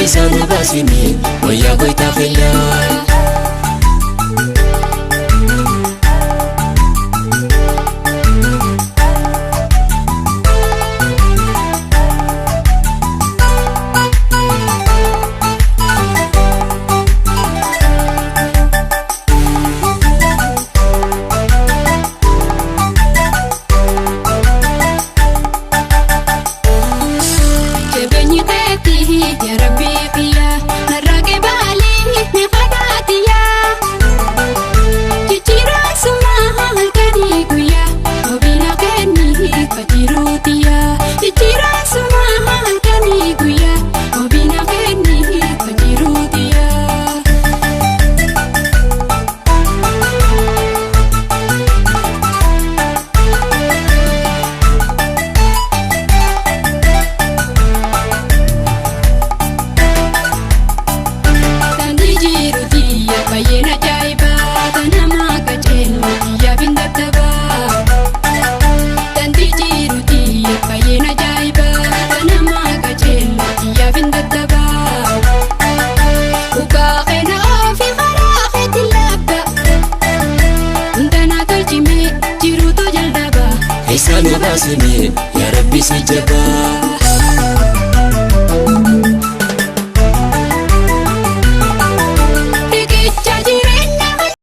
Keessaa nu baasime wayyaa goytaa keenyaa. Jabeenyi keetii yaa Rabbii kiyyaa narraa qeebaalee ni fagaatiyaa. Jijjiiraan sumaa halkanii guyyaa obiina kennii fajiruutiyaa. Jijjiiraan sumaa halkanii guyyaa obiina kennii fajiruutiyaa. Daandii jiru xiyya baay'een ajaa'ibaa kan nama qajeelmu xiyya bindattabaa. Daandii jiru xiyya baay'een ajaa'ibaa kan nama qajeelmu xiyya bindattabaa. Dhugaa keena ofii karaa keetti laabba. Hundanaa tolchimee jiruutu jalqaba. Keessaa nu baasime yaa Rabbi si jabaa.